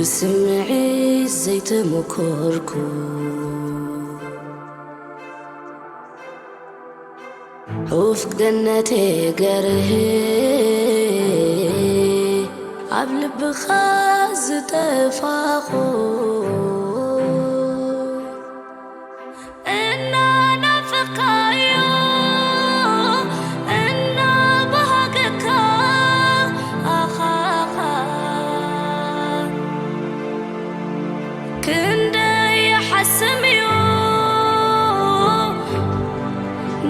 ስምዒት ዘይተመኮርኩ ዑፍ ገነቴ ገርህ ኣብ ልብኻ ዝጠፋኹ እናናፈኻዮ እናባሃገካ ኣኻኻ ክንደይ ይሓስም እዩ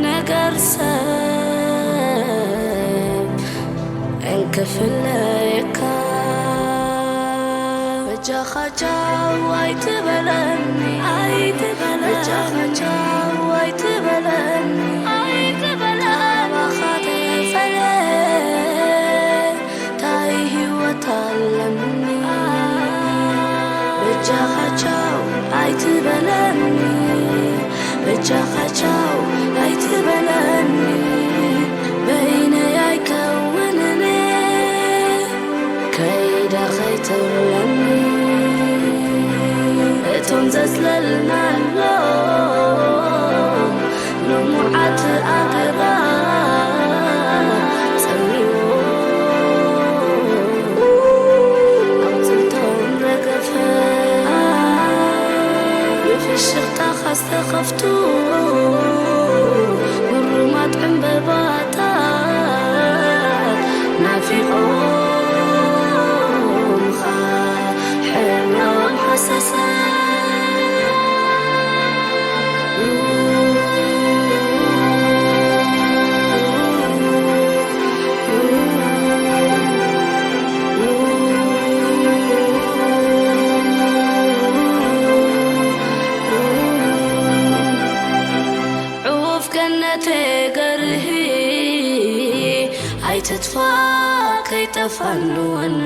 ነገር ሰብ እንክፍለየካ በጃኻ ቻው ኣይትበለኒ ኣይትበለኒ በጃኻ ቻው ኣይትበለኒ ኣይትበለኒ ካባኻ ተፈለ ታይ ህይወት ኣለኒ በጃኻ ቻው ኣይትበለኒ በጃኻ ቻው ኣይትበለኒ በይነይ ኣይከውንን ከይደ ከይትብለኒ እቶም ዘጽለልናሎም ልሙዓት ኣገራ ጸሚዎ ኣውጽልቶም ረገፈ ብፍሽኽታኻ ዝተኸፍቱ ግሩማት ዕምበባታት ናፊቖምኻ ሕብሮም ሃሰሰ ዑፍ ገነተ ገርሂ ኣይትጥፋ ከይጠፋንወኒ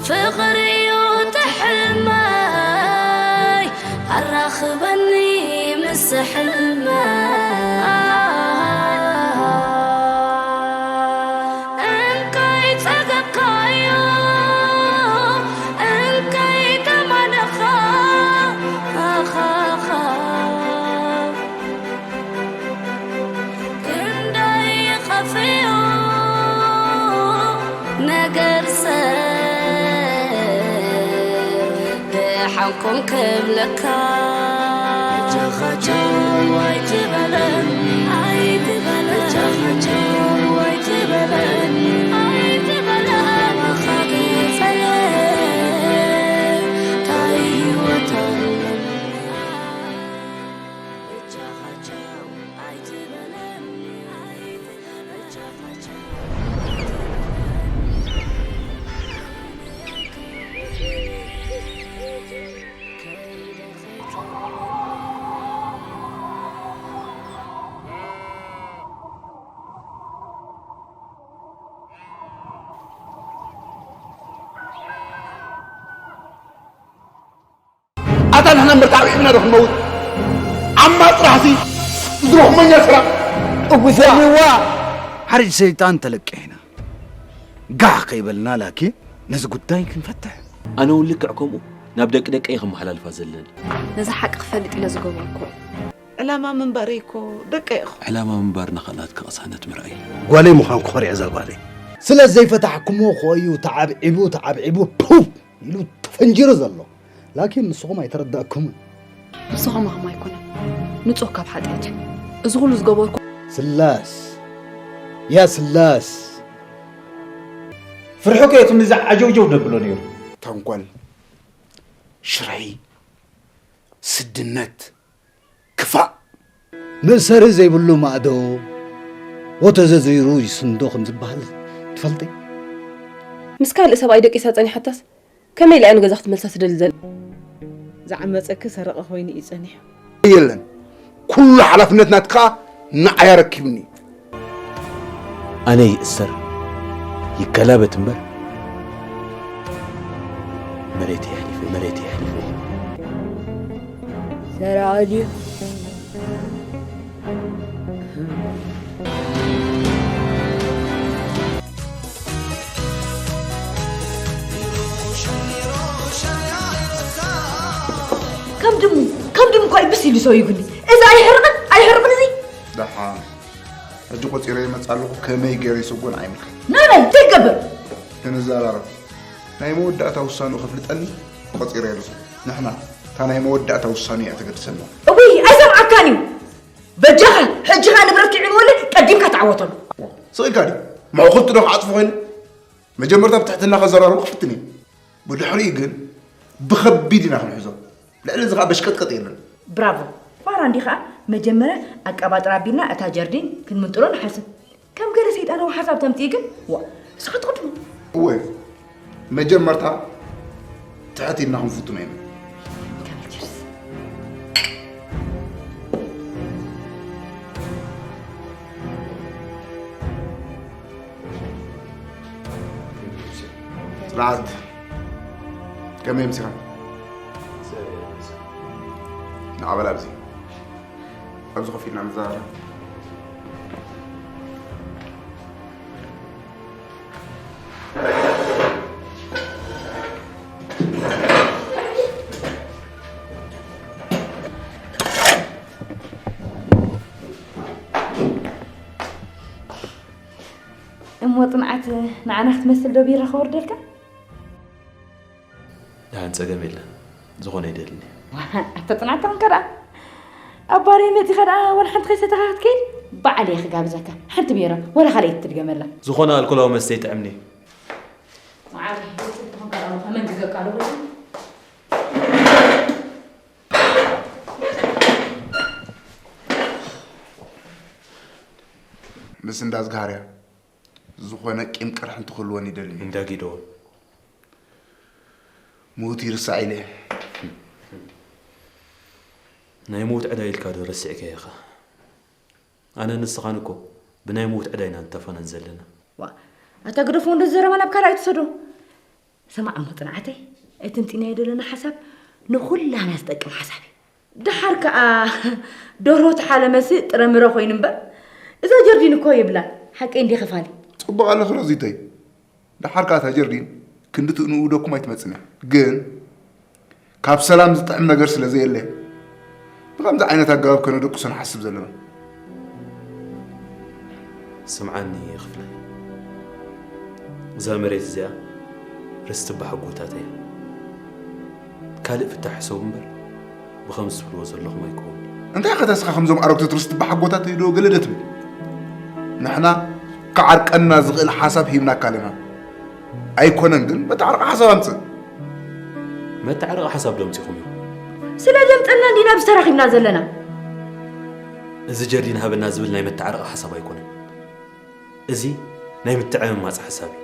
ፍቕሪ እዩ ትሕልመይ ኣራኽበኒ ምስ ሕልመይ እንካይ ጸገብካዮ እንካይ ከማነኻ ኣኻኻ ክንደይ ይኸፍዮ ነገር ሰብ ደሓንኩም ክብለካ ጃኻቸው ኣይትበለኒ ኣይትበለኒ ጃኻቸው ኣይትበለኒ ኣይትበለኒ ታይ ህይወት ኣለኒ ኣታ ንሕና እምበር ተዓብዒብና ዶ ክንመውት? ዓማ ጥራሕሲ ዝረኽመኛ ስራሕ እጉሰልዋ ሓርጅ ሰይጣን ተለቂሕና ጋሕ ከይበልና ላኪን ነዚ ጉዳይ ክንፈትሕ። ኣነ እውን ልክዕ ከምኡ ናብ ደቂ ደቀይ ከመሓላልፋ ዘለኒ። ነዛ ሓቂ ክፈልጥ ኢለ ዝገበርኩ። ዕላማ ምንባረይ እኮ ደቀይ ኢኹም። ዕላማ ምንባር ንኻልኣት ክቕሳነት ምርኣይ እዩ። ጓለይ ምዃን ክኾርዕ እዛ ጓለይ። ስለ ዘይፈታሕኩምዎ እኮ እዩ ተዓብዒቡ ተዓብዒቡ ፑፍ ኢሉ ተፈንጂሩ ዘሎ። ላኪን ንስኹም ኣይተረዳእኩምን። ንሱ ከማኹም ኣይኮነን። ንጹህ ካብ ሓጢኣት እዩ። እዚ ኩሉ ዝገበርኩ። ስላስ ያ ስላስ። ፍርሑ ከየትምኒ ዝዓጀውጀው ደብሎ ነይሩ። ተንኮል፣ ሽርሒ፣ ስድነት፣ ክፋእ። መእሰሪ ዘይብሉ ማእዶ ወተዘዚሩ ይስንዶ ከም ዝበሃል ትፈልጢ? ምስ ካልእ ሰብኣይ ደቂሳ ጸኒሓታስ ከመይ ኢላ እያ ንገዛ ክትመልሳ ትደሊ ዘላ? ዝዓመጸኪ ሰረቐ ኮይኑ እዩ ጸኒሑ። የለን ኩሉ ሓላፍነት ናትካ ንዓይ ኣረኪብኒ። ኣነ ይእሰር ይገላበጥ እምበር መሬት የሕሊፈ መሬት የሕሊፈ ሰራቒ ድዩ? ከም ድሙ ከም ድሙ እኮ እዩ ብስ ኢሉ ሰው ይጉኒ። እዚ ኣይሕርቕን ኣይሕርቕን እዚ። ደሓን ሕጂ ቆፂረ ይመፅ ኣለኹ። ከመይ ገይረ ይሰጎን ኣይምልከት። ናበይ እንታይ ይገብር? ክንዘራረብ ናይ መወዳእታ ውሳንኡ ከፍልጠኒ ቆፂረ ኣለኹ። ንሕና እታ ናይ መወዳእታ ውሳንኡ እያ ተገድሰና። እውይ ኣይሰምዓካን እዩ። በጃኻ ሕጂ ኸኣ ንብረት ክዕንወለይ ቀዲምካ ተዓወተሉ። ስቕ ኢልካ ድዩ? መዕኹልቲ ዶ ክዓፅፉ ኮይኑ? መጀመርታ ብትሕትና ከዘራርቡ ክፍትን እዩ። ብድሕሪኡ ግን ብኸቢድ ኢና ክንሕዞ። ልዕሊ እዚ ኸዓ በሽቀጥቀጥ የለን። ብራቮ ፋራ እንዲ ኸዓ መጀመርያ ኣቀባጥራ ኣቢልና እታ ጀርዲን ክንምንጥሎ ንሓስብ። ከም ገለ ሰይጣናዊ ሓሳብ ተምፅኢ ግን ዋ እስኻ ትቕድሙ። እወ መጀመርታ ትሕት ኢልና ክንፍትኖ ኢና። ጽንዓት ከመይ ኣምሲኻ? ንዓ በል ኣብዚ ኣብዚ ኮፍ ኢልና ንዘራረብ። እሞ ጽንዓት ንዓና ክትመስል ዶ ቢራ ከወርደልካ? ደሓን ጸገም የለን ዝኾነ ይደልኒ። ኣተ ጽንዓት ተኾንካ ደኣ ኣብ ባረይ መጺኻ ደኣ ዋላ ሓንቲ ከይሰተኻ ክትከይድ ባዕለይ ክጋብዘካ ሓንቲ ቢራ ዋላ ካልኣይቲ ትድገመላ። ዝኾነ ኣልኮላዊ መስተ ይጥዕምኒ እዩ። መዓረይ ተኾንካ ደኣ ከመን ክገካ ዶ ምስ እንዳ ዝግሃርያ ዝኾነ ቂም ቅርሕንቲ ክህልወን ይደልን እየ። እንዳ ጊደዎን ምዉት ይርሳዕ ኢለ እየ። ናይ ምዉት ዕዳ ኢልካ ዶ ረሲዕካዮ ኢኻ? ኣነን ንስኻን እኮ ብናይ ምዉት ዕዳ ኢና ንተፋነን ዘለና። ዋ ኣታ ግደፎ እንዶ ዘረባ ናብ ካልእ ኣይትውሰዶ። ስማዕ እሞ ጽንዓተይ፣ እቲ ኣምጺእናዮ ዘለና ሓሳብ ንኹላና ዝጠቅም ሓሳብ እዩ። ደሓር ከኣ ደርሆ ተሓለመሲ ጥረምረ ኮይኑ እምበር እዛ ጀርዲን እኮ የብላን። ሓቀይ እንድየ ከፋሊ። ጽቡቕ ኣለኺ ሮዚተይ። ደሓር ከኣ እታ ጀርዲን ክንዲ ትእንኡ ደኩም ኣይትመጽን እያ። ግን ካብ ሰላም ዝጥዕም ነገር ስለ ዘየለ ብኸምዚ ዓይነት ኣገባብ ከነደቁሶ ንሓስብ ዘለና። ስምዓኒ ክፍላይ፣ እዛ መሬት እዚኣ ርስቲ ኣቦሓጎታተይ እያ። ካልእ ፍታሕ ሕሰቡ እምበር ብኸምዚ ትብልዎ ዘለኹም ኣይከውን። እንታይ ኢኻ ተስኻ ከምዞም ኣረግቶት ርስቲ ኣቦሓጎታተይ ዶ ገለ ዶ ትብል? ንሕና ክዓርቀና ዝኽእል ሓሳብ ሂብናካ ኣለና። ኣይኮነን ግን መተዓረቒ ሓሳብ ኣምጽእ። መተዓረቒ ሓሳብ ዶ ኣምጺኹም ኢኹም? ስለ ዘምጸና እንዲና ኣብዚ ተራኺብና ዘለና። እዚ ጀርዲን ሃበና ዝብል ናይ መተዓረቒ ሓሳብ ኣይኮነን። እዚ ናይ ምትዕምማጽ ሓሳብ እዩ።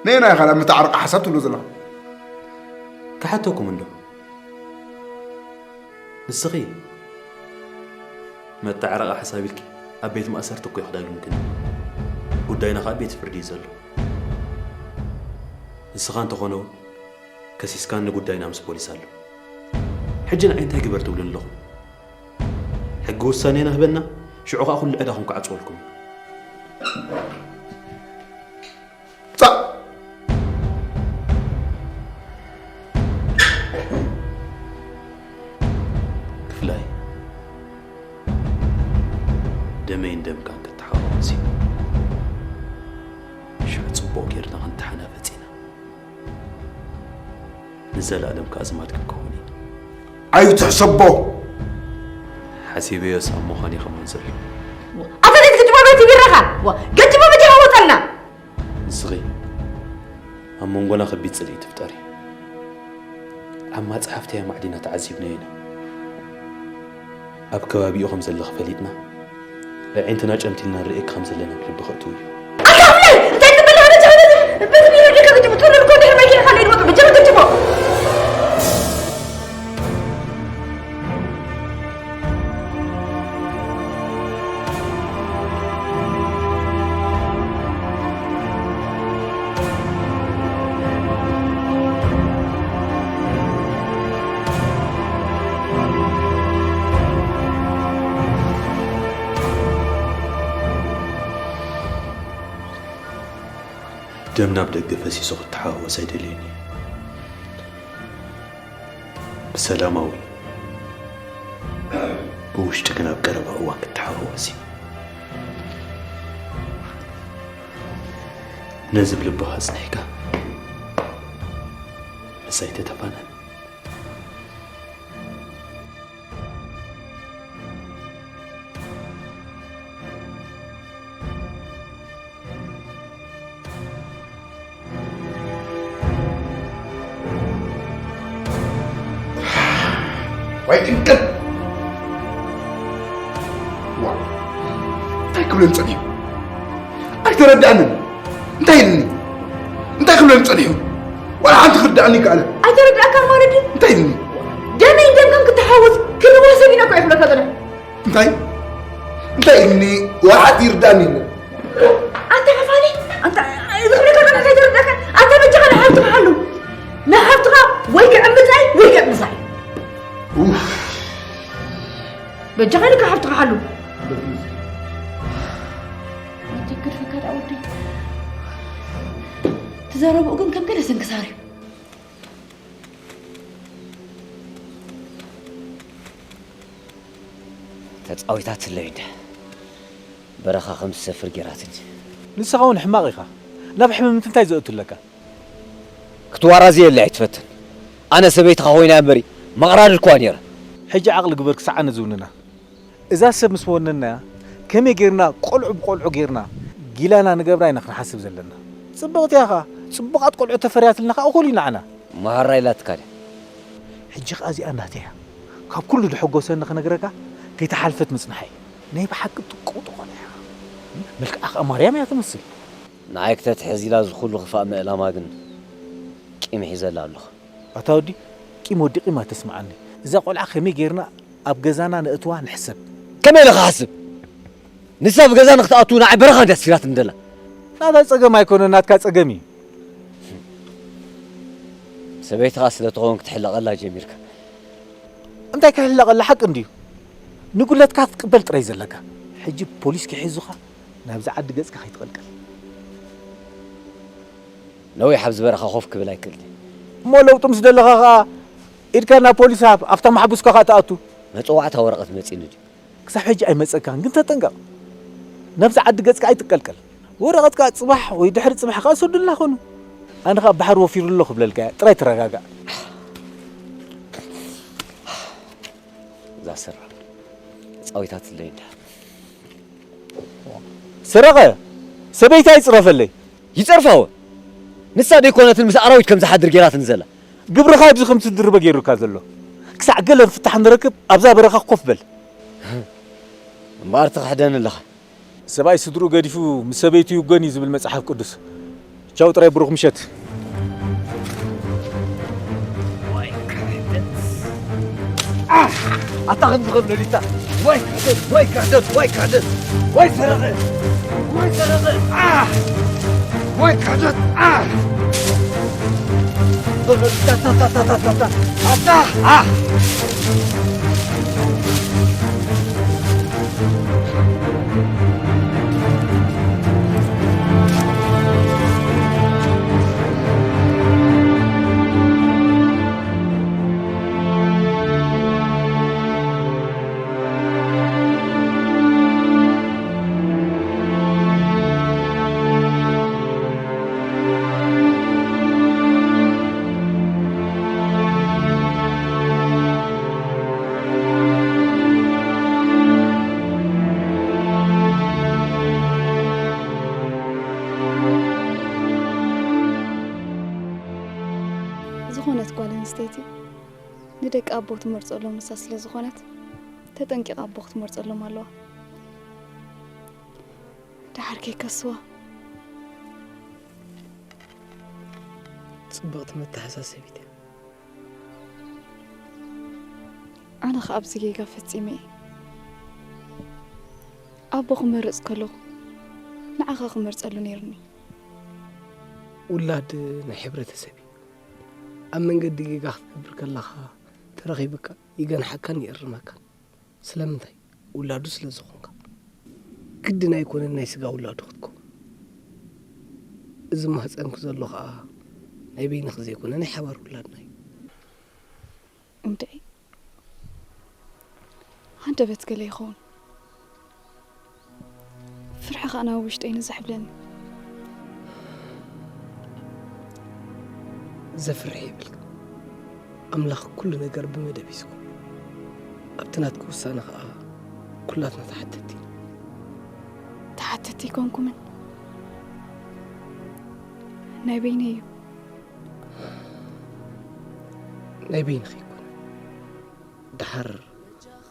ነየናይ ኢኻ ናብ መተዓረቒ ሓሳብ ትብሎ ዘለኻ? ክሓተኩም እንዶ። ንስኺ መተዓረቒ ሓሳብ ኢልኪ ኣብ ቤት ማእሰርቲ እኮ ይኽዳሉ ምክን ጉዳይና ከዓ ቤት ፍርዲ እዩ ዘሎ። ንስኻ እንተኾነ እውን ከሲስካኒ ጉዳይና ምስ ፖሊስ ኣሎ። ሕጂ ንዓይ እንታይ ግበር ትብሉኒ ኣለኹም? ሕጊ ውሳኔና ህበና፣ ሽዑ ከዓ ኩሉ ዕዳኹም ክዓፅወልኩም እዩ። ጻእ! ክፍላይ ደመይን ደምካን ክተሓዋወስ እዩ። ሽዑ ጽቡቕ ጌርና ክንተሓናፈጽ ኢና። ንዘለኣለም ከኣ ኣዝማድ ክንከውን ኢና። ኣይትሕሰቦ! ሓሲበዮስ ኣብ ምዃን እዩ ከማን ዘሎ። ኣታ ዘይትግድቦ ቤት ቢራኻ! ዋ፣ ገድቦ በጃኻ ወጸልና! ንስኺ ኣብ መንጎና ከቢድ ጽልኢ ትፍጠሪ። ዓማጺ ሓፍተይ ኣማዕዲና ተዓዚብናዮ ኢና። ኣብ ከባቢኡ ከም ዘለኺ ፈሊጥና፣ ኣዒንትና ጨምቲልና ንርእየኪ ከም ዘለና ኣብ ልቢ ከእትው እዩ። ኣታ ክፍለይ! እንታይ ትብል ኣለኻ? በጃኻ በዚ፣ በዚ ቢሮ ዲኻ ትጅቡ? ትውልድ እኮ ድሕሪ መኪና ካልእ ይድመጡ። በጃኻ ትጅቡ! ደም ናብ ደገ ፈሲሱ ክተሓዋወስ ኣይደልዮን እየ። ብሰላማዊ ብውሽጢ ግን ኣብ ቀረባ እዋን ክትተሓዋወስ እዩ። ነዚ ብልብኻ ኣጽኒሕካ ምሳይ ተተፋነን። ወይ ቅንቅን! ዋ፣ እንታይ ክብለን ጸኒሑ? ኣይተረድኣንን። እንታይ ኢልኒ? እንታይ ክብለን ጸኒሑ? ዋላ ሓንቲ ክርድኣኒ ይከኣለ። ኣይተረድኣካን ማለት ድዩ? እንታይ ኢልኒ? ደመይ ደምከም ክትሓወስ ክንዋሰብ ኢና እኮ ይብለካ ጸኒሑ። እንታይ? እንታይ ኢልኒ? ዋላ ሓንቲ ይርድኣኒ የለን። ኣንታ ሓፋኒ ኣንታ ዝኽብለካ ጸኒሑ ኣይተረድኣካን። ኣንታ በጃኻ ንሓፍትኻ ሓሉ። ንሓፍትኻ ወይ ክዕምጻይ ወይ ክዕምጻይ። ኡፍ፣ በጃኻ ኢልካ ሓፍትኻ ሓሉ። ግድፍካ ደኣ ወዲ ትዛረብኡ ግን ከም ገለ ስንክሳር እዩ። ተጻዊታትለይ እንደ በረኻ ከም ዝሰፍር ጌራትኒ። ንስኻ እውን ሕማቕ ኢኻ። ናብ ሕምምቲ እንታይ ዘእቱ ኣለካ? ክትዋራዝየለይ ኣይትፈትን። ኣነ ሰበይትኻ ኮይና እምበሪ መቕራድድ እኳ ነይረ። ሕጂ ዓቕሊ ግበር ክሳዕ ኣነ ዝውንና። እዛ ሰብ ምስ ወነናያ ከመይ ጌርና ቆልዑ ብቆልዑ ጌርና ጊላና ንገብራ ኢና ክንሓስብ ዘለና። ጽብቕቲ እያ ኸኣ። ጽቡቓት ቆልዑ ተፈርያትልና ኸኣ እኹል እዩ ንዓና። መሃራ ኢላትካ ድያ? ሕጂ ኸኣ እዚኣ ናተይ እያ። ካብ ኩሉ ድሐጎሰኒ ክነግረካ ከይተሓልፈት ምጽንሓይ። ናይ ብሓቂ ጥቁ ጥቆላ እያ። መልክዓ ኸኣ ማርያም እያ ትመስል። ንዓይ ክተትሕዝ ኢላ እዚ ኩሉ ክፋእ ምእላማ ግን ቂም ሒዘላ ኣለኹ። ኣታ ወዲ ቂም ወዲ ቂም ኣተስምዓኒ። እዛ ቆልዓ ከመይ ጌርና ኣብ ገዛና ነእትዋ ንሕሰብ። ከመይ ኢለ ክሓስብ? ንሳ ብገዛ ንክትኣቱ ንዓይ በረኻ እንድያ ኣስፊራትኒ ዘላ። ናታ ጸገም ኣይኮነን ናትካ ጸገም እዩ። ሰበይትኻ ስለ ትኸውን ክትሕለቐላ ጀሚርካ። እንታይ ክሕለቐላ ሓቂ እንድዩ። ንጉለትካ ክትቅበል ጥራይ ዘለካ። ሕጂ ፖሊስ ክሒዙኻ ናብዚ ዓዲ ገጽካ ከይትቐልቀል። ነዊሕ ኣብዚ በረኻ ኮፍ ክብል ኣይክእልን እየ። እሞ ለውጢ ምስ ደለኻ ኸኣ ኢድካ ናብ ፖሊስ ሃብ፣ ኣብታ ማሕቡስካ ኸኣ ትኣቱ። መጸዋዕታ ወረቐት መጺእኒ ድዩ? ክሳብ ሕጂ ኣይመጸካን፣ ግን ተጠንቀቕ። ናብዚ ዓዲ ገጽካ ኣይትቀልቀል። ወረቐትካ ጽባሕ ወይ ድሕሪ ጽባሕ ኸኣ ሰዱልና ኹኑ። ኣነ ኸኣ ባሕሪ ወፊሩ ኣሎ ክብለልካ እየ። ጥራይ ተረጋጋእ። እዛ ስራ ጻዊታትለይ እንዳ ሰረቐ ሰበይታ ይጽረፈለይ። ይጸርፋወ ንሳ ደይኮነትን ምስ ኣራዊት ከም ዝሓድር ጌራትኒ ዘላ። ግብርኻ እዩ እዚ ከም ትድርበ ጌሩካ ዘሎ። ክሳዕ ገለ ፍታሕ ንረክብ ኣብዛ በረኻ ኮፍ በል። እምበኣር ትኽሕደኒ ኣለኻ። ሰብኣይ ስድርኡ ገዲፉ ምስ ሰበይቱ ይውገን እዩ ዝብል መጽሓፍ ቅዱስ። ቻው ጥራይ ብሩኽ ምሸት። ኣታ ከም ዝኸብ ሌሊታ ወይ ክሕደት ወይ ክሕደት ወይ ክሕደት ወይ ሰረቐ ወይ ሰረቐ ኣህ! ወይ ክሕደት ኣህ! ኣታ ኣህ! ዝኾነት ጓል ኣንስተይቲ ንደቂ ኣቦ ትመርፀሎም ንሳ ስለ ዝኾነት ተጠንቂቓ ኣቦ ክትመርፀሎም ኣለዋ። ደሓር ከይከስዋ። ጽብቕቲ መተሓሳሰቢት እያ። ኣነ ኸኣ ኣብዚ ጌጋ ፈጺመ እየ። ኣቦ ክመርጽ ከለኹ ንዓኻ ክመርጸሉ ነይሩኒ። ውላድ ናይ ሕብረተሰብ እዩ። ኣብ መንገዲ ጌጋ ክትገብር ከለኻ ተረኺብካ ይገንሓካን ይእርመካን። ስለምንታይ? ውላዱ ስለ ዝኾንካ። ግድን ኣይኮነን ናይ ስጋ ውላዱ ክትከውን። እዚ ማህጸንኪ ዘሎ ኸኣ ናይ በይንኺ ዘይኮነ ናይ ሓባር ውላድና እዩ። እንድዒ ኣንደበት ገለ ይኸውን። ፍርሒ ኸኣ ናብ ውሽጠይ ንዝሕ ብለኒ። ዘፍርሕ የብልካ። ኣምላኽ ኩሉ ነገር ብመደብ እዩ ዝኸውን። ኣብቲ ናትኪ ውሳነ ኸኣ ኩላትና ተሓተቲ ኢና። ተሓተቲ ኣይኮንኩምን። ናይ በይነይ እዩ። ናይ በይንኺ ኣይኮነን። ደሓር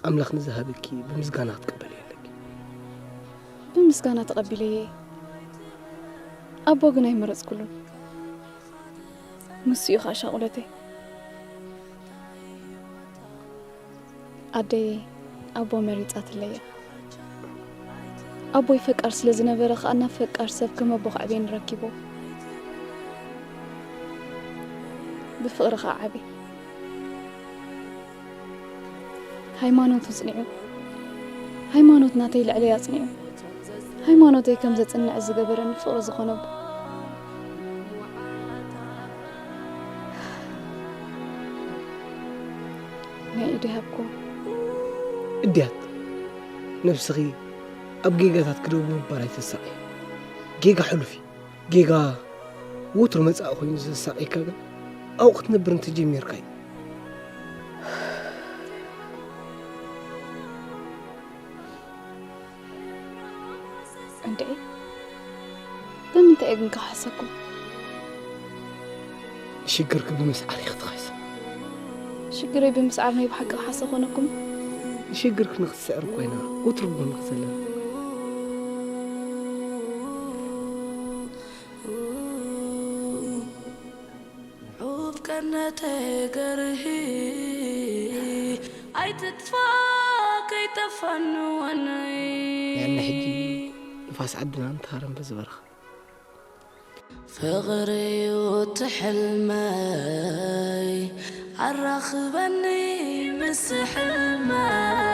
ኣምላኽ ንዝሃበኪ ብምስጋና ክትቅበልዮ ኣለኪ። ብምስጋና ተቐቢለየ እየ። ኣቦ ግን ኣይመረጽኩሉን። ንሱ እዩ ኸኣ ሻቑለተይ። ኣደይ ኣቦ መሪጻትለይ እያ። ኣቦይ ፈቃር ስለ ዝነበረ ኸኣ ናብ ፈቃር ሰብ ከም ኣቦ ከዕብየኒ ረኪቦ። ብፍቕሪ ኸኣ ዓብየ። ሃይማኖቱ ጽኒዑ፣ ሃይማኖት ናተይ ልዕለይ ኣጽኒዑ፣ ሃይማኖተይ ከም ዘጽንዕ ዝገበረኒ ፍቕሪ ዝኾነ ኣቦ። ናይ ኢዱ ይሃብኩም። እድያት፣ ነብስኺ ኣብ ጌጋታት ክደው ብምባል ኣይተሳቒ። ጌጋ ሕሉፍ እዩ። ጌጋ ወትሩ መጻኢ ኮይኑ ዘሳቕየካ ግን ኣብኡ ክትነብር እንተጀሚርካ እዩ። እንድዒ፣ ብምንታይ እየ ግን ክኸሓሰኩም? ንሽግርኪ ብምስዓር ኢኺ ትኸሕሲ። ሽግረይ ብምስዓር ናይ ብሓቂ ክሓሰ ኮነኩም? ንሽግርኪ ንኽትስዕር ኮይና ወትሩ ጎንኺ ዘለና። ዑብ ቀነተ ገርሂ ኣይትጥፋ ከይጠፋኒ ወነይ። ያነ ሕጂ ንፋስ ዓድና እንተሃረምበ ዝበርኻ። ፍቕሪ እዩ እቲ ሕልመይ ኣራኽበኒ ምስ ሕልመይ።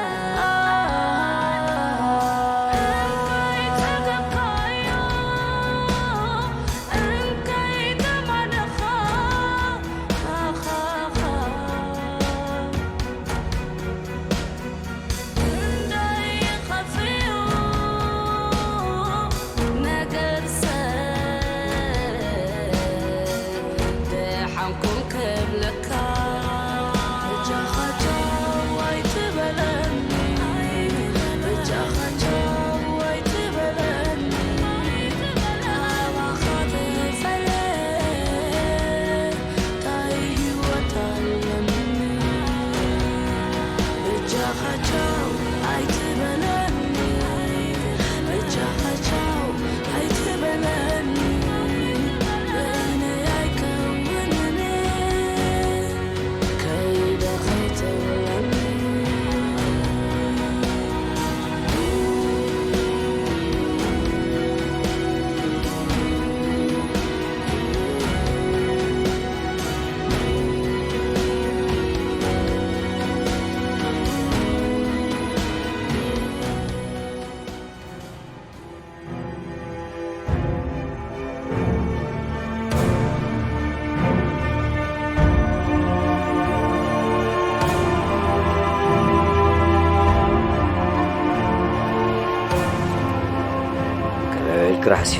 ክራሕሲ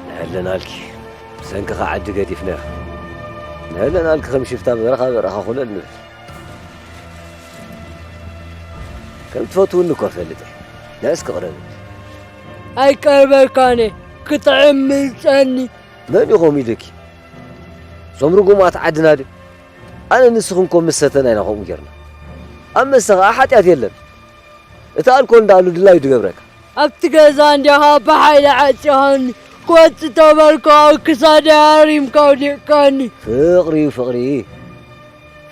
ንሕለናልኪ ብሰንክኻ ዓዲ ገዲፍና ንሕለናልኪ ከም ሽፍታ በረኻ በረኻ ኩለል ንብል። ከም ትፈትውኒ እኮ ፈልጥ እየ። ናእስኪ ቅረብኒ። ኣይቀርበልካን እየ፣ ክጥዕም ምርጸኒ። መን እዩ ከምኡ ኢሉኪ? እዞም ርጉማት ዓድና ድዩ? ኣነ ንስኽን እኮ ምስ ሰተና ኢና ከምኡ ጌርና። ኣብ መስተ ኸኣ ሓጢኣት የለን። እቲ ኣልኮል እንዳኣሉ ድላዩ ድገብረካ። ኣብቲ ገዛ እንዲኻ ብሓይሊ ዓጺኻኒ፣ ክወጽእ ተበልኩ ኣብ ክሳደይ ኣሪምካ ኣውዲቕካኒ። ፍቕሪ እዩ ፍቕሪ።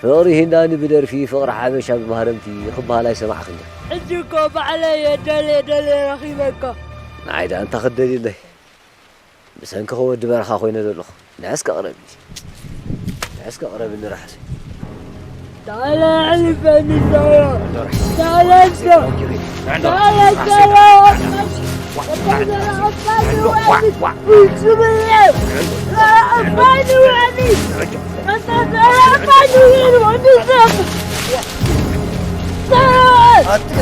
ፍቕሪ ሂንዳኒ ብደርፊ፣ ፍቕሪ ሓበሻ ብማህረምቲ ክበሃል ኣይሰማዕኽን ዲኺ? ሕጂ እኮ ባዕለይ እየ ደልየ ደልየ ረኺበካ። ንዓይ ደኣ እንታይ ክደልየለይ? ብሰንክኺ ወዲ በረኻ ኮይነ ዘለኹ። ንዕስከ ቅረብኒ። ንዕስከ ቅረብኒ ራሕሲ። ዳላ ዕልፈኒ ዳላ። ዳላ ዳላ ዳላ።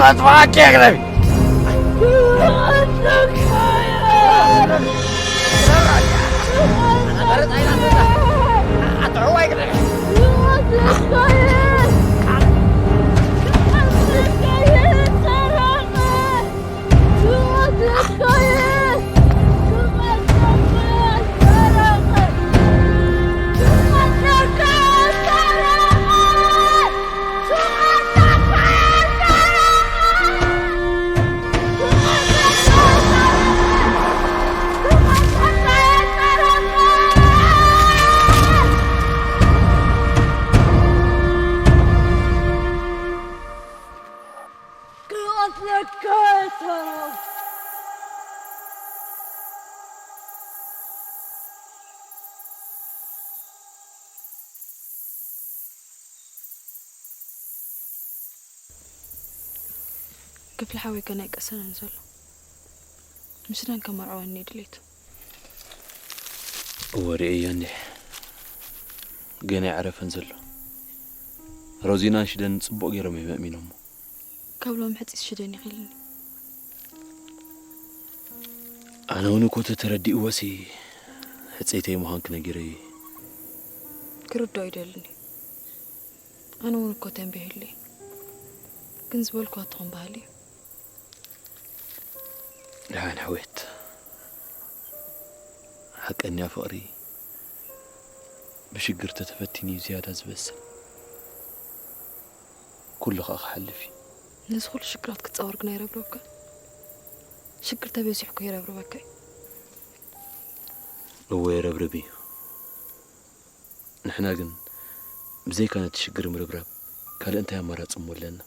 ክቐጥፋኣኪ እየ ግደፊ። ክፍሊ ሓወይ ገና ኣይቀሰነን ዘሎ። ምስለን ከመርዓወኒ እዩ ድሌቱ። እወ፣ ርእየዮ እንዲሕ። ገና ኣይዓረፈን ዘሎ። ሮዚናን ሽደን ጽቡቕ ገይሮም እዮም ኣእሚኖሞ። ካብ ሎሚ ሕጺስ ሽደን ይኽእልኒ። ኣነ እውን እኮ ተተረዲእዎሲ ሕጽይተይ ምዃንኪ ነጊረዮ። ክርድኦ ይደልን እዩ። ኣነ እውን እኮ ተንቢህሉ እዩ። ግን ዝበልኩዋ ትኹን ባህሊ እዩ። ደሓን ሕውየት፣ ሓቀኛ ፍቕሪ ብሽግር ተተፈቲኑ እዩ ዝያዳ ዝበስል። ኩሉ ኸኣ ክሓልፍ እዩ። ነዚ ኩሉ ሽግራት ክትጻወር ግን ኣይረብረብካ። ሽግር ተበዚሑ እኮ ይረብርበካ እዩ። እወ፣ የረብርብ እዩ። ንሕና ግን ብዘይካ ነቲ ሽግር ምርብራብ ካልእ እንታይ ኣማራጺ እሞ ኣለና?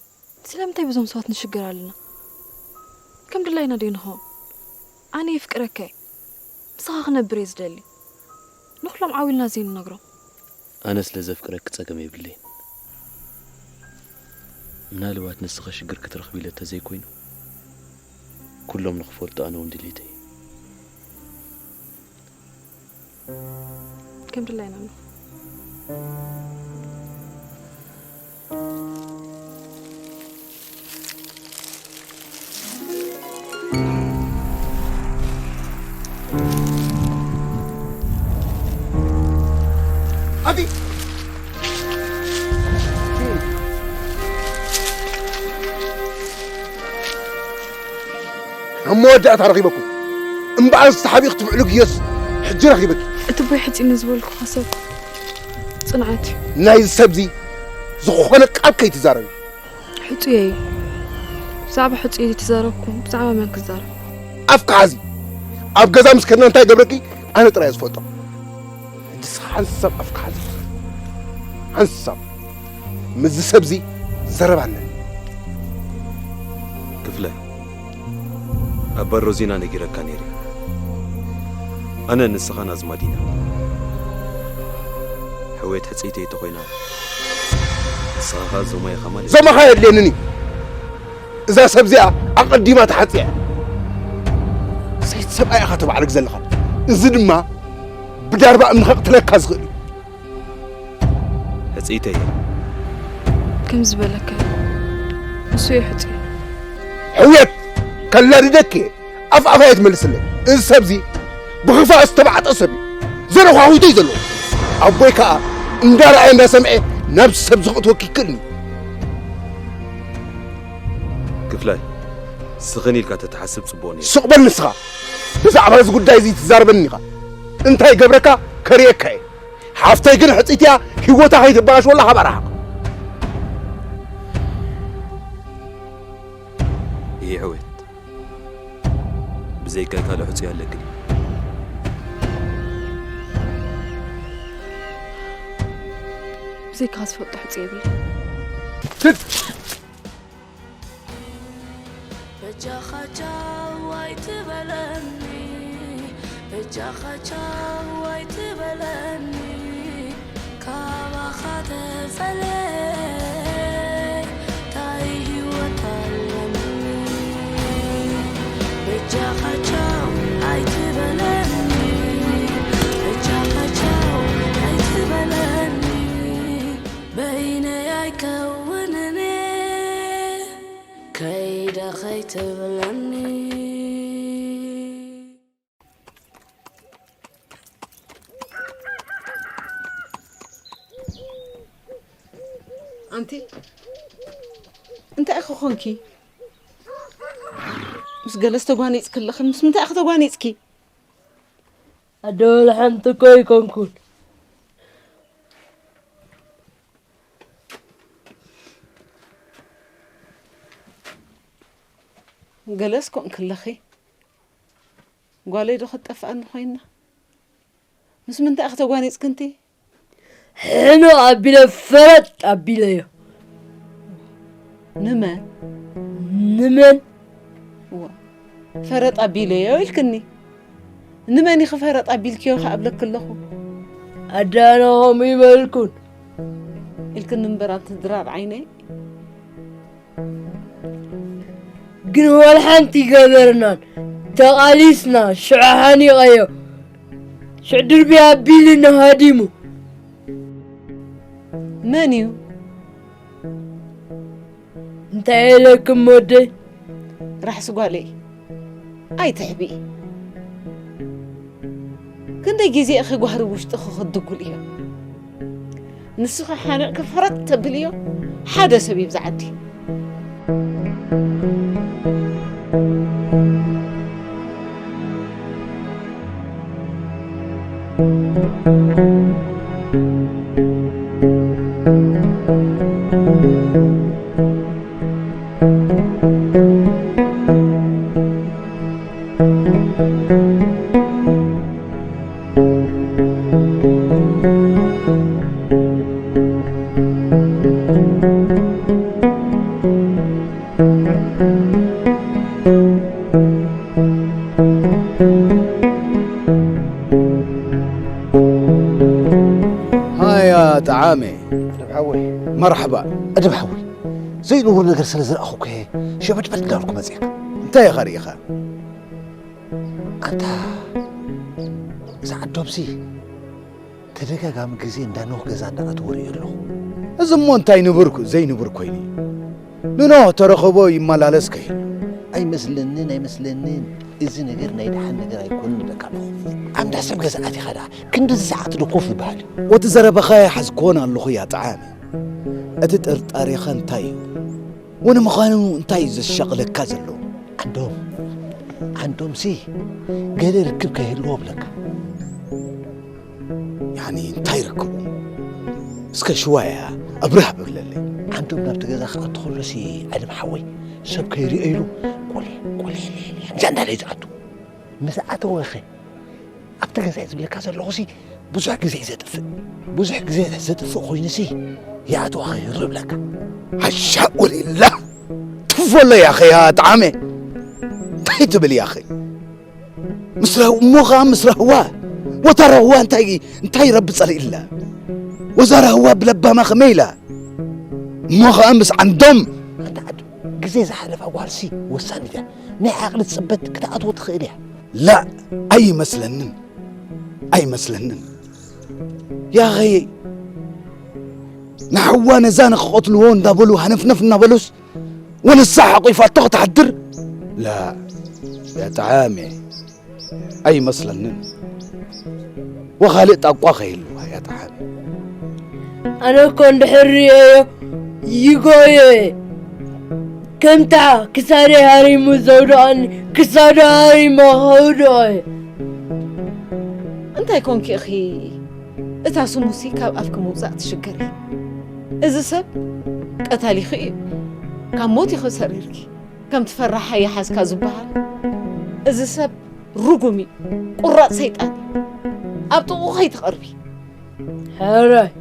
ስለምንታይ በዞም ሰባት ንሽገር ኣለና? ከም ድላይና ዶ ንኸውን? ኣነ የፍቅረካ እየ። ምሳኻ ክነብር እየ ዝደሊ። ንኹሎም ዓው ኢልና ዘይንነግሮም። ኣነ ስለ ዘፍቅረኪ ጸገም የብለይን። ምናልባት ንስኺ ሽግር ክትረኽቢ ኢለ ተዘይኮይኑ፣ ኩሎም ንኽፈልጡ ኣነ እውን ድሌተይ እዩ። ከም ድላይና ንኹን። ኣቲ ኣብ መወዳእታ ረኺበኩም። እምበኣር ዝተሓቢእክ ትብዕሉ ግዮስ ሕጂ ረኺበኪ። እቲ ቦይ ሕጺኒ ዝበልኩኻ ሰብ ጽንዓት እዩ። ናይዚ ሰብዚ ዝኾነ ቃል ከይትዛረቢ። ሕጹየይ እዩ። ብዛዕባ ሕጹየይ ዘይተዛረብኩ ብዛዕባ መን ክዛረብ? ኣፍካ ሓዚ። ኣብ ገዛ ምስ ከድና እንታይ ገብረኪ ኣነ ጥራይ እየ ዝፈልጦ። ሕጂ ንስኻ ሓንሳብ ኣፍካ ሓዚ። ሓንሳብ ምስዚ ሰብዚ ዘረባ ኣለኒ። ክፍለ፣ ኣብ በር ሮዚና ነጊረካ ነይረ። ኣነ ንስኻን ኣዝማድ ኢና። ሕውየት ሕጽይተይ እንተኾይና፣ ንስኻ ኸኣ ዞማ ኢኻ ማለት እዩ። ዞማኻ የድልየንን እዩ። እዛ ሰብ እዚኣ ኣቐዲማ ተሓጽያ እያ። ሰይቲ ሰብኣይ ኢኻ ተባዕርግ ዘለኻ። እዚ ድማ ብዳርባ እምኒ ከቕትለካ ዝኽእል እዩ። ሕጽይተይ እያ። ከም ዝበለካ እዩ። ንሱ እዩ ሕጹይ። ሕውየት ከላድደኪ እየ። ኣፍ ኣፍ ኣይትመልስለይ። እዚ ሰብዚ ብኽፋእ ዝተባዕጠ ሰብ እዩ። ዘረኳኹቶ እዩ ዘለዎ። ኣቦይ ከኣ እንዳረኣየ እንዳሰምዐ ናብዚ ሰብዚ ክእትወኪ ይክእልኒ። ክፍላይ፣ ስኽን ኢልካ ተትሓስብ ጽቡቕ ነይሩ። ስቕ በል ንስኻ። ብዛዕባ እዚ ጉዳይ እዚ ትዛረበኒ ኢኻ። እንታይ ገብረካ ከርእየካ እየ። ሓፍተይ ግን ሕጽይቲ እያ፣ ህይወታ ከይትበላሽ ወላ ሃባ ረሓቕ። ይሄ ሕውየት፣ ብዘይካይ ካልእ ሕጹይ ኣለክን። ብዘይካ ዝፈልጦ ሕጹይ የብለይ። ስት! በጃኻ ቻው ኣይትበለኒ፣ በጃኻ ቻው ኣይትበለኒ፣ ካባኻ ተፈልየ ታይ ህይወት ኣለኒ? በጃኻ ቻው ኣይትበለኒ፣ ከይደ ከይትብለኒ። ኣንቲ እንታይ ኢኺ ኾንኪ? ምስ ገለስ ተጓኒጽኪ ኣለኺ። ምስ ምንታይ ኢኺ ተጓኒጽኪ? ኣደ ወላ ሓንቲ እኮ ኣይኮንኩን። ገለስ ኮንኪ ኣለኺ። ጓለይ ዶ ክትጠፍኣኒ ኮይና? ምስ ምንታይ ኢኺ ተጓኒጽኪ ኣንቲ? ሕኖ ኣቢለ ፈረጥ ኣቢለዮ። ንመን? ንመን? እዋ፣ ፈረጥ ኣቢለዮ ኢልክኒ። ንመን ኢኺ ፈረጥ ኣቢልክዮ ከኣ እብለኪ ኣለኹ። ኣዳነ ከምኡ ይበልኩን። ኢልክኒ እምበር ኣንቲ ድራር ዓይነይ። ግን ወላ ሓንቲ ገበርናን ተቓሊስና ሽዑ ሓኒቐዮ። ሽዑ ድርቢ ኣቢሉና ሃዲሙ። መን እዩ? እንታይ ኢለክም ወደይ? ራሕሲ ጓለይ ኣይትሕብኢ። ክንደይ ግዜ ኢኺ ጓህሪ ውሽጥኺ ክትድጉልዮ? ንስኺ ሓኒቕኪ ፈረጥ ተብልዮ ሓደ ሰብ እዩ ብዛ ዓዲ። ሃያ ጠዓመ። እድብ ሓወይ። መርሓባ። እድብ ሓወይ። ዘይንቡር ነገር ስለ ዝረኣኹ እኮ እየ ሸበድበድ እንዳበልኩ መጺኤካ። እንታይ ኢኻ ርኢኻ? ኣንታ እዛ ዓዶምሲ ተደጋጋሚ ግዜ እንዳ ኖህ ገዛ እንዳኣተወ ርእዮ ኣለኹ። እዚ እሞ እንታይ ንቡር ኩ-፣ ዘይንቡር ኮይኑ እዩ? ንኖህ ተረኸቦ ይመላለስ ከይህሉ። ኣይመስለንን፣ ኣይመስለንን። እዚ ነገር ናይ ደሓን ነገር ኣይኮነን እብለካ ኣለኹ። ኣብ እንዳ ሰብ ገዛ ኣቲኻ ደኣ ክንድዚ ሰዓት ዶ ኮፍ ዝበሃል እዩ? ወቲ ዘረባኻ ይሓዝክዎን ኣለኹ ያ ጠዓመ። እቲ ጥርጣሬኻ እንታይ እዩ? ወንምዃኑ እንታይ እዩ ዘሻቕለካ ዘሎ? ዓንዶም፣ ዓንዶምሲ ገለ ርክብ ከይህልዎ እብለካ። ያኒ እንታይ ርክቡ? እስከ ሽዋያ ኣብርህ ኣብለለይ። ዓንዶም ናብቲ ገዛ ክኣቱ ከሎሲ ዓለም ሓወይ ሰብ ከይርእዮ ኢሉ ቆሌ፣ ቆሌ፣ ሌ፣ ሌ፣ እንጃ እንዳለ እዩ ዝኣቱ። ምስ ኣተወኸ ኣብቲ ገዛ እዩ ዝብለካ ዘለኹሲ ብዙሕ ግዜ እዩ ዘጥፍእ። ብዙሕ ግዜ ዘጥፍእ ኮይኑሲ ይኣትዋ ኸይሩ ይብለካ። ሓሻ ወሊላ ትፎሎ ያኸ ያ ጠዓመ። እንታይ ትብል ያኸ? ምስ ራህ-፣ እሞ ኸዓ ምስ ራህዋ። ወታ ራህዋ እንታይ፣ እንታይ ረቢ ጸልኢላ? ወዛ ራህዋ ብለባማ ኸመይ ኢላ? እሞ ኸዓ ምስ ዓንዶም። ኣንታ ዓዱ፣ ግዜ ዝሓለፋ ጓልሲ ወሳኒት እያ። ናይ ዓቕሊ ጽበት ክትኣትዎ ትኽእል እያ። ላእ፣ ኣይመስለንን። ኣይመስለንን። ያኸይ፣ ንሓዋ ነዛ ንኽቐትልዎ እንዳበሉ ሃነፍነፍ እናበሉስ፣ ወንሳ ሓቂፋቶ ክትሓድር? ላእ፣ ያ ጠዓመ፣ ኣይመስለንን። ወኻልእ ጣቋ ኸይህልዋ ያ ጠዓመ። ኣነ እኮ እንድሕር ርእየዮ ይጎዮ እየ። ከምታ ክሳደይ ሃሪሙ ዘውድቐኒ ክሳዱ ሃሪሞ ከውድቖ እየ። እንታይ ኮንኪ ኢኺ እታ ስሙሲ ካብ ኣፍኪ ምውጻእ ትሽገሪ? እዚ ሰብ ቀታሊኺ እዩ። ካብ ሞት ኢኺ ሰሪርኪ። ከም ትፈርሓ ይሓዝካ ዝበሃል። እዚ ሰብ ርጉም እዩ። ቁራጽ ሰይጣን እዩ። ኣብ ጥቕኡ ከይትቐርቢ። ሕራይ።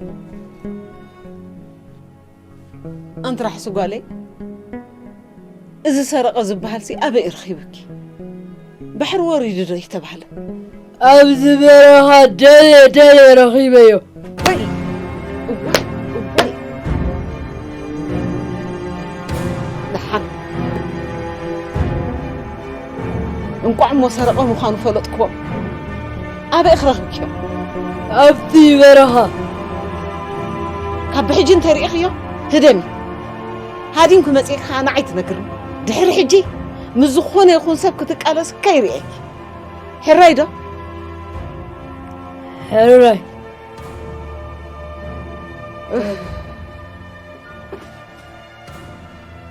ኣንቲ ራሕሲ ጓለይ፣ እዚ ሰረቐ ዝበሃልሲ ኣበይ ረኺብኪ? ባሕሪ ወሪዱ ዶ ይተባህለ? ኣብዚ በረኻ ደልየ ደልየ ረኺበዮ። እዋይ፣ እዋይ፣ እዋይ። ደሓን። እንቋዕ እሞ ሰረቐ ምዃኑ ፈለጥክዎ። ኣበይ ኢኺ ረኺብክዮ? ኣብቲ በረኻ። ካብ ብሕጂ እንተሪኢኽዮ፣ ህደሚ። ሃዲምኪ መጺእኪ ኸኣ ንዓይ ትነግርኒ። ድሕሪ ሕጂ ምስ ዝኾነ ይኹን ሰብ ክትቃለስ ከይርእየኪ። ሕራይ ዶ? ሕራይ።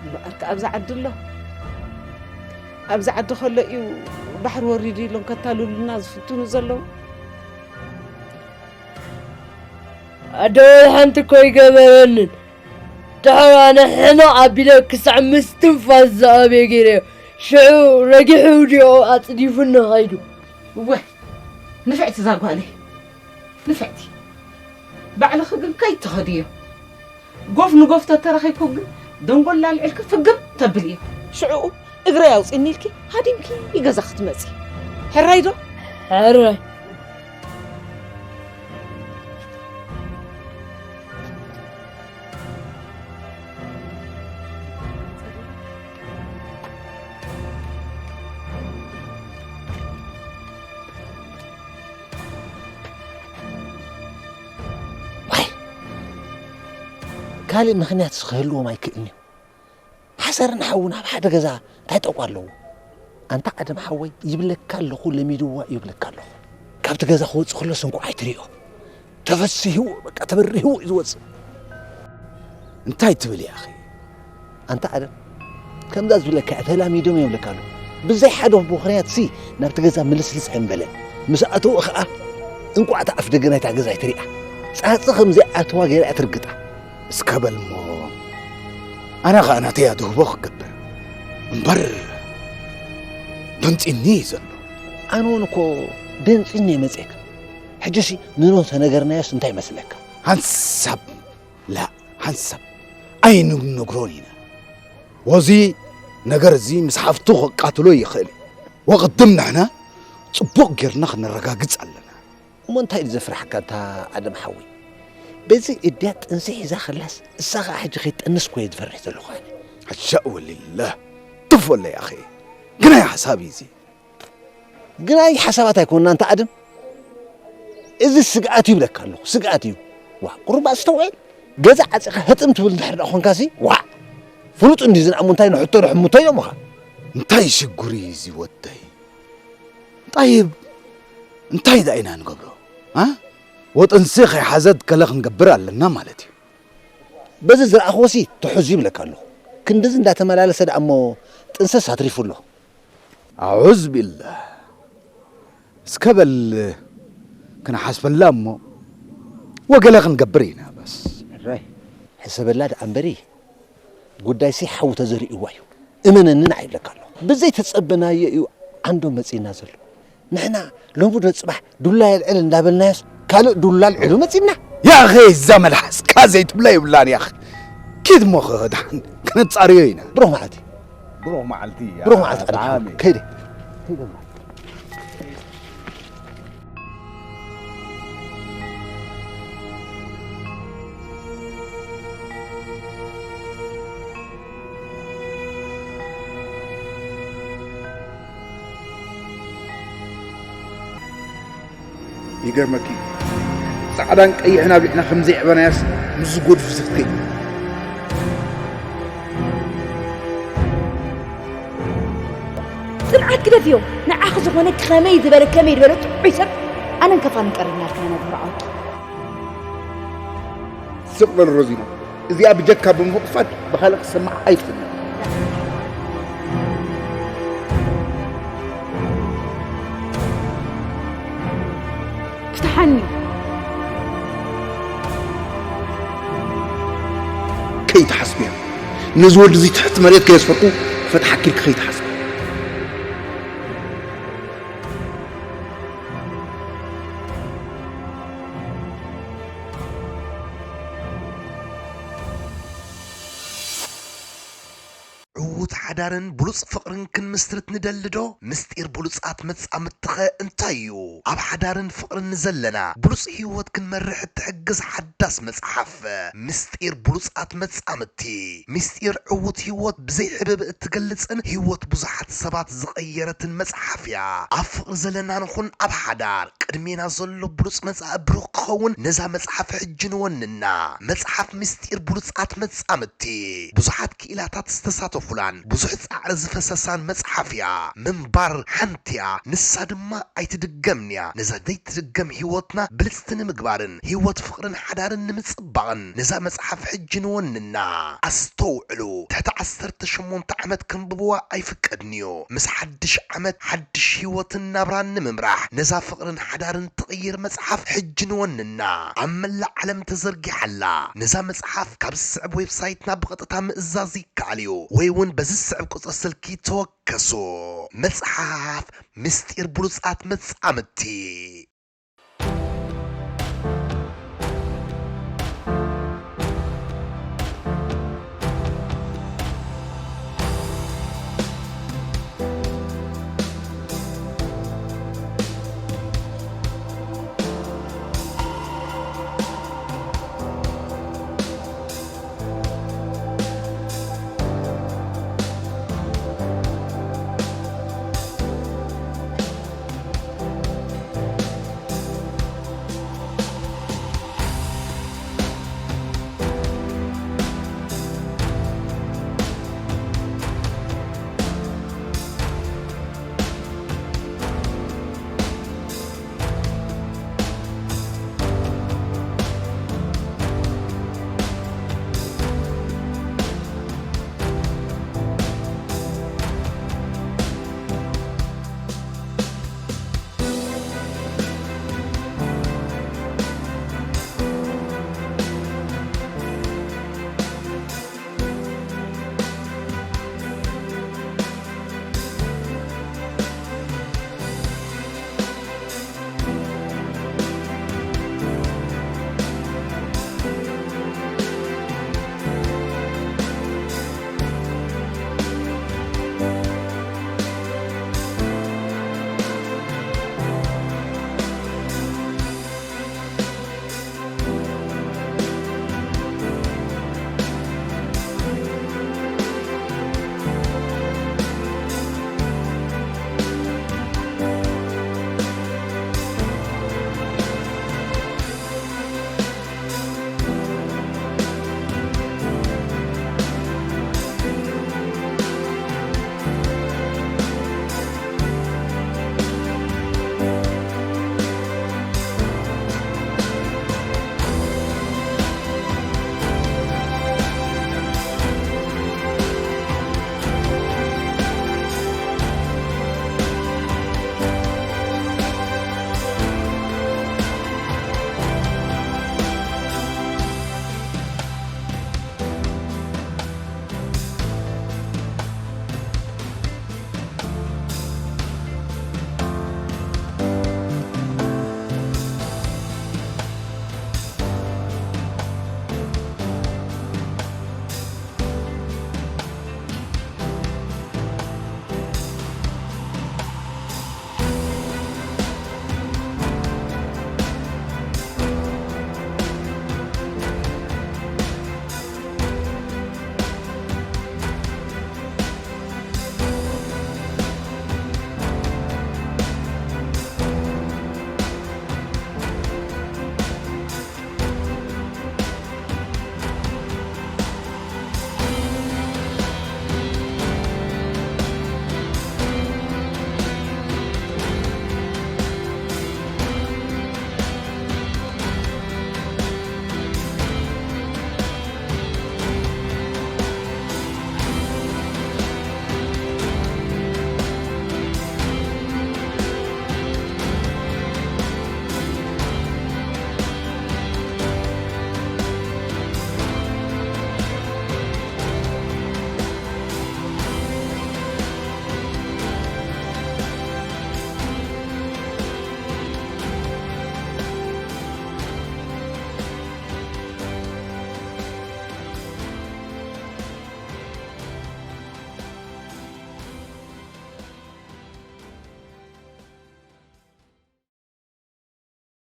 እምበኣር ከኣ ኣብዚ ዓዲ ኣሎ። ኣብዚ ዓዲ ከሎ እዩ ባሕሪ ወሪዱ ኢሎም ከታልሉና ዝፍትኑ ዘለዉ። ኣደ ወላ ሓንቲ እኮ ይገበረንን። ድሕር ኣነ ሕመቕ ኣቢለ ክሳዕ ምስትንፋስ ዝኣበየ ገይረዮ። ሽዑ ረጊሑ ድዮ ኣጽዲፉኒ ኸይዱ። እወ፣ ንፍዕቲ እዛ ጓለይ። ንፍዕቲ። ባዕልኺ ግን ከይትኸድዮ። ጎፍ ንጎፍ ተተራኺብኩም ግን ደንጎል ላልዕልኪ ፍግም ተብልዮ። ሽዑኡ እግረይ ኣውጺኒ ኢልኪ ሃዲምኪ ገዛ ክትመጺ። ሕራይ ዶ? ሕራይ። ዋይ፣ ካልእ ምኽንያትስ ክህልዎም ኣይክእልን እዩ። ሓሰርን ሓውን ኣብ ሓደ ገዛ እንታይ ጠቋ ኣለዎ? ኣንታ ኣደም ሓወይ፣ ይብለካ ኣለኹ፣ ለሚድዋ ይብለካ ኣለኹ። ካብቲ ገዛ ክወጽእ ከሎስ እንቋዕ ኣይትሪኦ። ተፈሲህዎ፣ በቃ ተበሪህዎ እዩ ዝወጽእ። እንታይ ትብል ኢኻ? ኣንታ ኣደም፣ ከምዛ ዝብለካ እያ፣ ተላሚዶም እዮም ይብለካ ኣለኹ። ብዘይ ሓደ ምኽንያትሲ ናብቲ ገዛ ምልስልስ ኣይምበለን። ምስ ኣተወ ኸኣ እንቋዕ እታ ኣፍ ደገ ናይታ ገዛ ኣይትሪኣ። ጻጸ ከም ዘይኣተዋ ገይራ እያ ትርግጣ። እስከ በል እሞ፣ ኣነ ኸኣ ናተይ ኣድህቦ ክገብር እምበር፣ ደንጺኒ እዩ ዘሎ። ኣነ እውን እኮ ደንጺኒ እየ መጺኤካ። ሕጂሲ ንኖህ ተነገርናዮስ እንታይ ይመስለካ? ሓንሳብ፣ ላ፣ ሓንሳብ ኣይንነግሮን ኢና። ወዚ ነገር እዚ ምስ ሓፍቱ ከቃትሎ ይኽእል እዩ። ወቕድም ንሕና ጽቡቕ ጌርና ክነረጋግጽ ኣለና። እሞ እንታይ እዩ ዘፍርሓካ ኣንታ ኣደም ሓወይ? በዚ እድያ ጥንሲ ሒዛ ከላስ እሳ ኸኣ ሕጂ ከይትጠንስ እኮ እየ ዝፈርሕ ዘለኹ ኣነ። ሓሻ ወሊላህ። ትፍ ወለ ያኺ። ግናይ ሓሳብ እዩ እዚ። ግናይ ሓሳባት ኣይኮንና ኣንታ ኣደም። እዚ ስግኣት እዩ ይብለካ ኣለኹ። ስግኣት እዩ። ዋ፣ ቁሩብ ኣስተውዕል። ገዛ ዓጺኻ ህጥም ትብል እንድሕር ደኣ ኾንካሲ፣ ዋ! ፍሉጥ እንድዩ ዝንኣሞ እንታይ ንሕቶ ዶ ሕምቶ ኢሎምኻ? እንታይ ሽጉር እዩ እዚ ወደይ? ጣይብ፣ እንታይ ደኣ ኢና ንገብሮ? ኣ? ወጥንሲ ከይሓዘት ገለ ክንገብር ኣለና ማለት እዩ። በዚ ዝረኣኽዎሲ ትሑዝ ይብለካ ኣለኹ። ክንድዚ እንዳተመላለሰ ደኣ እሞ ጥንስስ ኣትሪፉ ኣሎ። ኣዑዝ ቢላህ። እስከ በል ክንሓስበላ እሞ ወገለ ክንገብር ኢና በስ። ሕራይ፣ ሕሰበላ ደኣ እምበሪ፣ ጉዳይሲ ሓዊ ተዘሪእዋ እዩ። እመነኒ ንዓ ይብለካ ኣለኹ። ብዘይተጸበናዮ እዩ ዓንዶ መጺእና ዘሎ። ንሕና ሎሚ ዶ ጽባሕ ዱላ የልዕል እንዳበልናዮስ ካልእ ዱላ ኣልዒሉ መጺእና። ያኸ እዛ መልሓስካ ዘይትብላ የብላን ያኸ። ኪድ እሞ ኸ ደሓን ክነጻርዮ ኢና። ብሩኽ መዓልቲ። ብሩኽ መዓልቲ። ብሩኽ መዓልቲ ኣድሓን። ከይደ። ከይደ። ይገርመኪ፣ ጻዕዳን ቀይሕን ኣብሊዕና ከም ዘይዕበናያስ ምስ ዝጎድፍ ዝፍከይ። ጽንዓት ግደፍዮ። ንዓኺ ዝኾነ ከመይ ዝበለ፣ ከመይ ዝበለ ጥዑይ ሰብ ኣነን ከፋልን ቀሪብና ኢልክና ነግብሮ ዓወኪ። ስቕ በል ሮዚኖ፣ እዚኣ ብጀካ ብምቕፋድ ብኻልእ ክሰማዕ ኣይፍትን። ፍትሓኒ። ከይትሓስብያ። ነዚ ወዲ እዚ ትሕቲ መሬት ከየስፈርኩ ክፈትሓኪ ኢልኪ ከይትሓስቢ። ዕዉት ሓዳርን ብሉጽ ፍቕርን ክንምስርት ንደሊ ዶ? ምስጢር ብሉጻት መጻምድትኸ እንታይ እዩ? ኣብ ሓዳርን ፍቕርን ንዘለና ብሉጽ ህይወት ክንመርሕ እትሕግዝ ሓዳስ መጽሓፍ፣ ምስጢር ብሉጻት መጻምድቲ። ምስጢር ዕዉት ህይወት ብዘይ ሕብእብእ እትገልጽን ህይወት ብዙሓት ሰባት ዝቐየረትን መጽሓፍ እያ። ኣብ ፍቕሪ ዘለና ንኹን ኣብ ሓዳር፣ ቅድሜና ዘሎ ብሉጽ መጻኢ ብሩኽ ክኸውን ነዛ መጽሓፍ ሕጂ ንወንና። መጽሓፍ ምስጢር ብሉጻት መጻምድቲ። ብዙሓት ክኢላታት ዝተሳተፉ ዘይትፉላን ብዙሕ ጻዕሪ ዝፈሰሳን መጽሓፍ እያ። ምንባር ሓንቲ እያ፣ ንሳ ድማ ኣይትድገምን እያ። ነዛ ዘይትድገም ህይወትና ብልጽቲ ንምግባርን ህይወት ፍቕርን ሓዳርን ንምጽባቕን ነዛ መጽሓፍ ሕጂ ንወንና። ኣስተውዕሉ፣ ትሕቲ ዓሰርተ ሸሞንተ ዓመት ከንብብዋ ኣይፍቀድን'ዩ። ምስ ሓድሽ ዓመት ሓድሽ ህይወትን ናብራን ንምምራሕ ነዛ ፍቕርን ሓዳርን ትቕይር መጽሓፍ ሕጂ ንወንና። ኣብ መላእ ዓለም ተዘርጊሓ ኣላ። ነዛ መጽሓፍ ካብ ዝስዕብ ዌብሳይትና ብቐጥታ ምእዛዝ ይከኣል እዩ፣ ወይ እውን በዚ ዝስዕብ ቁጽሪ ስልኪ ተወከሱ። መጽሓፍ ምስጢር ብሉጻት መጻምድቲ።